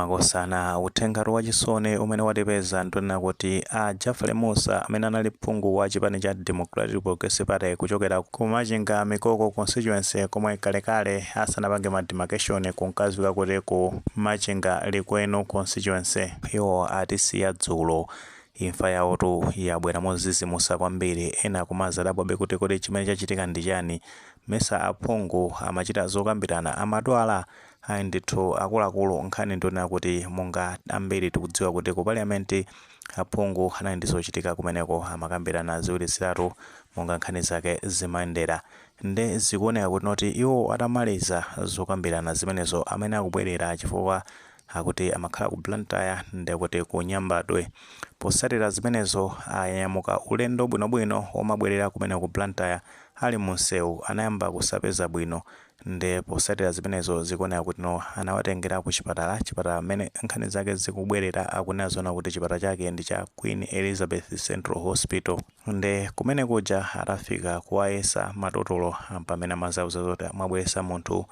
Makosana, uthengatu wachisoni umene watipeza ndionena kuti a Jafale Musa, amene anali phungu wa chipani cha Democratic Progressive Party kuchokera ku Machinga Mikoko constituency, komwe kalekale asanapange ma demarcation kunkadziwika kuti ku Machinga Likwenu constituency, iwo atisiya dzulo. Imfa yawotu yabwera modzidzimutsa kwambiri. Ena kumazadabwabe kuti kodi chimene chachitika ndi chani? Mesa aphungu amachita zokambirana, amadwala? Ayi ndithu akuluakulu, nkhani ndionena kuti monga ambiri tikudziwa kuti ku parliament aphungu anali ndi zochitika kumeneko, amakambirana ziwiri zitatu monga nkhani zake zimayendera. Nde zikuoneka kuti noti iwo atamaliza zokambirana zimenezo, amene akubwerera, chifukwa akuti amakhala ku Blantyre, ndekuti ku Nyambadwe, posatira zimenezo anyamuka ulendo bwinobwino omabwerera kumene ku Blantyre. Ali munsewu anayamba kusapeza bwino. Nde posatira zimenezo zikuoneka kuti no anawatengera ku chipatala. Chipatala mmene nkhani zake zikubwerera, akunena zona kuti chipatala chake ndi cha Queen Elizabeth Central Hospital. Nde kumene kuja atafika kuwayesa madotolo, pamene amazauza zoti mwabweresa munthu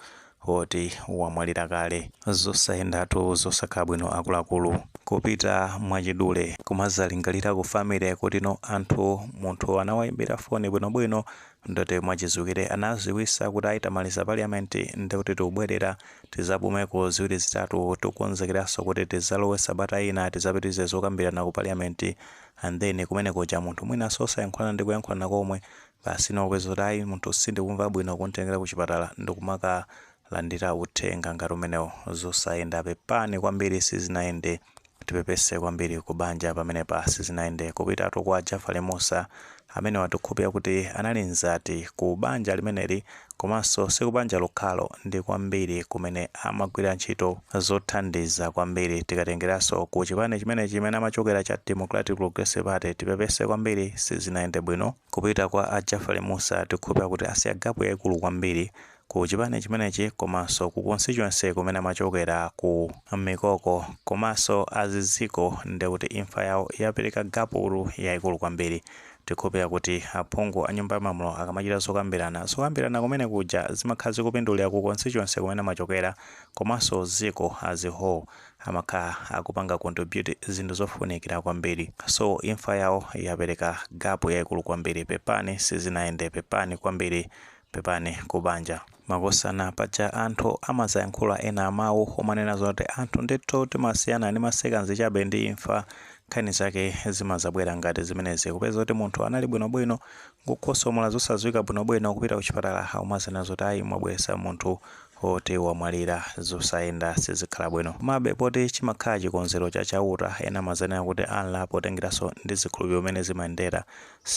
woti wamwalira kale. Zosayendatu, zosakhala bwino akuluakulu. Kupita mwachidule, kumazalingalira ku family kuti no anthu, munthu anawayimbira foni bwinobwino, ndoti mwachizukire anaziwisa kuti ayitamaliza parliament ndikuti tikubwerera tizapumeko ziwiri zitatu, tikukonzekeranso kuti tizalowe sabata ina tizapitirize zokambirana ku parliament. And then kumene kuja munthu mwinanso osayankhulana ndi kuyankhulana komwe, basi nopeza kuti ayi, munthu sindikumva bwino, kuntengera ku chipatala ndikumakalandira uthenga ngati umenewo. Zosayenda, pepani kwambiri, sizinayende. Tipepese kwambiri kubanja pamenepa, sizinayende. Kupitatu kwa Jafale Musa, amene watikhulupirira kuti anali mzati ku banja limeneli, komanso sikubanja lokhalo, ndi kwambiri kumene amagwira ntchito zothandiza kwambiri. Tikatengeranso ku chipani chimenechi chimene amachokera cha Democratic Progressive Party, tipepese kwambiri, sizinayende bwino. Kupita kwa a Jafale Musa, tikhulupirira kuti asiya gap yayikulu kwambiri ku chipani chimenechi, komanso ku constituency kumene amachokera ku Mikoko, komanso aziziko. Ndekuti imfa yawo yapereka gap yayikulu kwambiri. Tikhulupirira kuti aphungu a nyumba ya malamulo akamachita zokambirana, zokambirana kumene kuja zimakhala zikupindulira ku constituency kumene amachokera, komanso ziko as a whole, amakhala akupanga contribute zinthu zofunikira kwambiri. So imfa yawo yapereka gap yayikulu kwambiri. Pepani, sizinayende, pepani kwambiri, pepani kubanja. Makosana, paja anthu amazayankhula ena amawu omanena zoti anthu ndithu timasiyana ndi ma seconds chabe ndi imfa. Nkhani zake zimazabwera ngati zimenezi, kupeza kuti munthu anali bwinobwino, kukhosomola zosadziwika bwinobwino, kupita kuchipatala umazana zoti ayi, mwabweresa munthu oti wamwalira. Zosayenda, sizikhala bwino. Komabe poti chimakhala chikonzero cha Chauta, ena amazanena kuti Allah, potengeranso ndi zikhulupiriro zimene zimayendera,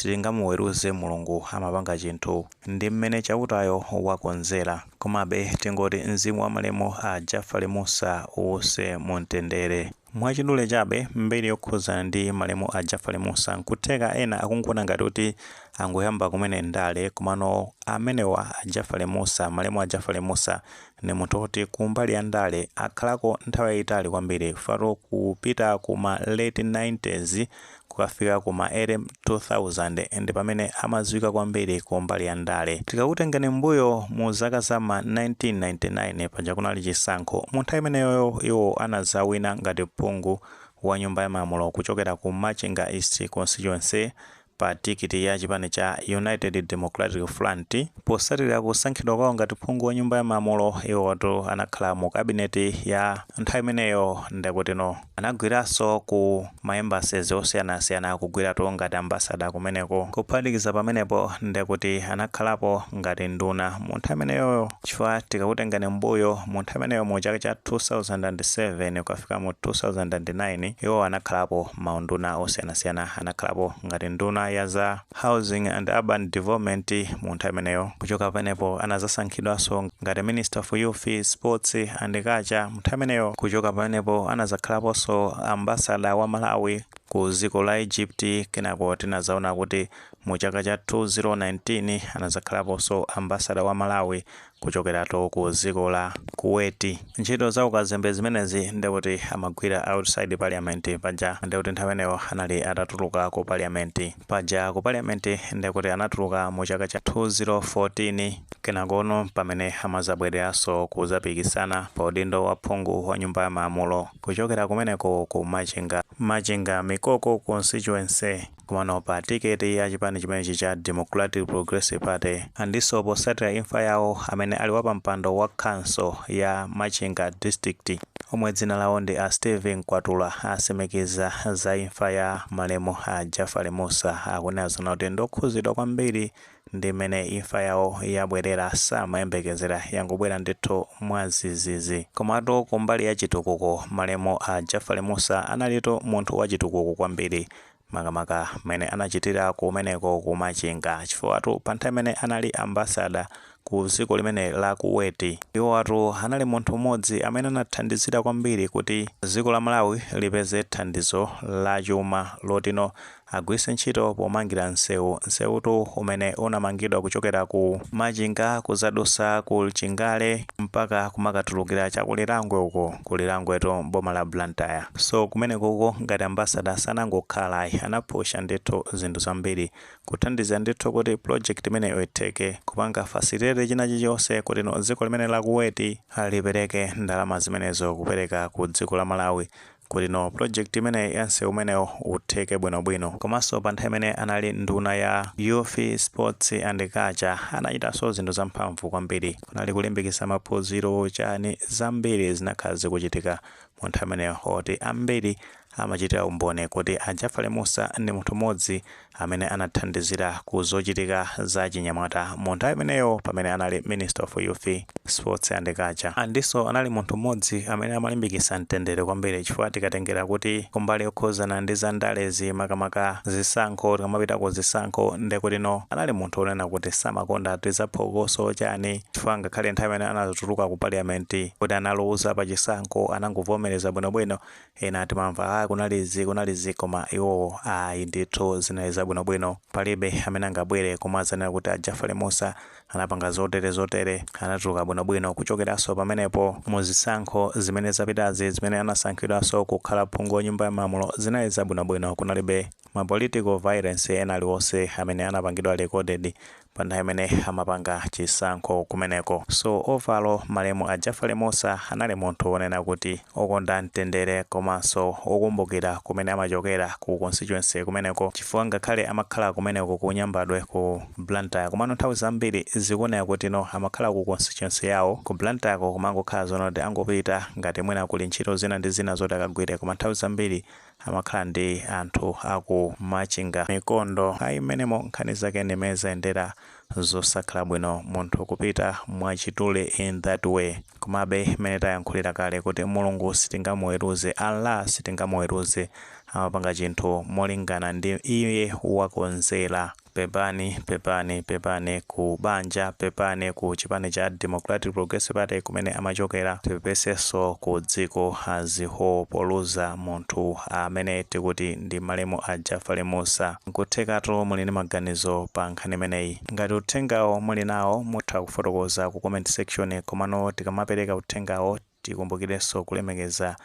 sitingamuweruze Mulungu, amapanga chinthu ndi mmene Chautayo wakonzera. Komabe tingoti mzimu wa malemu a Jafari Musa uwuse mumtendere. Mwachidule chabe mbiri yokhuzana ndi malemu a Jafari Musa, nkutheka ena akungoona ngati kuti angoyamba kumene ndale, komano amenewa a Jafari Musa, malemu a Jafari Musa, ndi munthu woti kumbali ya ndale akhalako nthawi yayitali kwambiri. Fatu kupita kuma late 90s kukafika kuma early 2000 ndi pamene amadziwika kwambiri kumbali ya ndale. Tikakutengani mbuyo mu zaka za ma 1999, paja kunali chisankho mu nthawi imeneyoyo, iwo anazawina ngati phungu wa nyumba ya malamulo kuchokera ku Machinga East constituency pa tikiti ya chipani cha United Democratic Front. Posatira kusankhidwa kwawo ngati phungu wa nyumba ya malamulo, iwotu anakhala mu kabineti ya nthawi imeneyo. Ndekutino anagwiranso ku ma embassies osiyanasiyana, kugwiratu ngati ambassador kumeneko. Kuphatikiza pamenepo, ndekuti anakhalapo ngati nduna mu nthawi imeneyoyo, chifukwa tikakutengani mbuyo mu nthawi imeneyo, mu chaka cha 2007 kukafika mu 2009, iwo anakhalapo maunduna osiyanasiyana. Anakhalapo ngati nduna ya za Housing and Urban Development mu nthawi imeneyo. Kuchoka pamenepo anazasankhidwanso ngati Minister for Youth, Sports and Culture mu nthawi imeneyo. Kuchoka pamenepo anazakhalaponso ambassador wa Malawi ku dziko la Egypt. Kenako tinazaona kuti mu chaka cha 2019 anazakhalaponso ambassador wa Malawi. Kuchokeratu ku dziko la Kuwait. Ntchito za ukazembe zimenezi ndekuti amagwira outside parliament. Paja ndekuti nthawi imeneyo anali atatuluka ku parliament. Paja ku parliament ndekuti anatuluka mu chaka cha 2014. Kenakono pamene amazabwereranso kuzapikisana pa udindo wa phungu wa nyumba ya malamulo kuchokera kumeneko ku Machinga, Machinga Mikoko constituency, kumano pa tiketi ya chipani chimenechi cha Democratic Progressive Party. Andinso posatira imfa yawo, amene ali wapampando wa council ya Machinga District, omwe dzina lawo ndi a Stephen Kwatula, asimikiza za imfa ya malemu a Jafari Musa. Akunena zona kuti ndokhuzidwa kwambiri ndi mmene imfa yawo yabwerera, samayembekezera, yangobwera ndithu mwazizizi. Komatu kumbali ya chitukuko, malemu a Jafari Musa analitu munthu wa chitukuko kwambiri, makamaka mmene anachitira kumeneko ku Machinga, chifukwa pa nthawi imene anali ambassador ku dziko limene la Kuwait, iwo anali munthu mmodzi amene anathandizira kwambiri kuti dziko la Malawi lipeze thandizo la chuma lotino agwiritse ntchito pomangira msewu, msewutu umene unamangidwa kuchokera ku Machinga kuzadusa ku Chingale mpaka kumakatulukira chakulilangwe uko, kulilangweto boma la Blantyre. So kumenekoko ngati ambassador sanangokhala ayi, anapusha ndithu zinthu zambiri kuthandiza ndithu kuti project imeneyo itheke, kupanga facilitate china chilichonse kuti no dziko limene la Kuwait lipereke ndalama zimenezo kupereka ku dziko la Malawi kuti no project imene ya msewu umenewo utheke bwinobwino. Komanso pa nthawi imene anali nduna ya Youth, Sports and Culture, anachitanso zinthu zamphamvu kwambiri. Kunali kulimbikitsa maphunziro, chani, zambiri zinakhala zikuchitika mu nthawi imeneyo, oti ambiri amachitira umboni kuti a Jafari Musa ndi munthu mmodzi amene anathandizira ku zochitika za chinyamata mu nthawi imeneyo pamene anali Minister of Youth, Sports and Culture. Andinso anali munthu mmodzi amene amalimbikitsa mtendere kwambiri, chifukwa tikatengera kuti kumbali yokhuzana ndi za ndalezi, makamaka zisankho, tikamapita ku zisankho, ndekuti no anali munthu onena kuti samakonda tizaphokoso chani, chifukwa ngakhale nthawi imene anatuluka ku parliament kuti analuza pa chisankho, anangovomereza bwinobwino. Ena timamva, "Ah, kunalizi, kunalizi," koma iwowo ayi ndithu, zinali zabwinobwino. Palibe amene angabwere kumazanena kuti a Jafari Musa anapanga zotere zotere. Anatuluka bwinobwino. Kuchokeranso pamenepo, muzisankho zimene zapitazi zimene anasankhidwanso kukhala phungu wa nyumba ya malamulo, zinali zabwinobwino. Kunalibe ma political violence ena aliwonse amene anapangidwa recorded pa nthawi imene amapanga chisankho kumeneko. So overall, malemu a Jafari Musa anali munthu wonena kuti okonda mtendere komanso okumbukira kumene amachokera, ku constituency kumeneko, chifukwa ngakhale amakhala kumeneko ku Nyambadwe ku Blantyre, komano nthawi zambiri zikuoneka kuti no amakhala ku constituency yawo ku Blantyre, kumangokhala zona kuti angopita ngati mwina kuli ntchito zina ndi zina zoti akagwire, koma nthawi zambiri amakhala ndi anthu aku Machinga Mikondo. Ayi, mmenemo nkhani zake ndimene zayendera, zosakhala bwino munthu kupita mwachidule in that way. Komabe mmene tayankhulira kale kuti Mulungu sitingamuweruze, Allah sitingamuweruze, amapanga chinthu molingana ndi iye wakonzera. Pepani, pepani, pepani ku banja, pepani ku chipani cha Democratic Progressive Party kumene amachokera, tipepesenso ku dziko as a whole poluza munthu amene tikuti ndi malemu a Jafari Musa. Nkuthekatu muli ndi maganizo pa nkhani imeneyi. Ngati uthengawo muli nawo, mutha kufotokoza ku comment section. Komano tikamapereka uthengawo, tikumbukirenso kulemekeza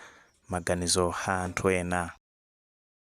maganizo a anthu ena.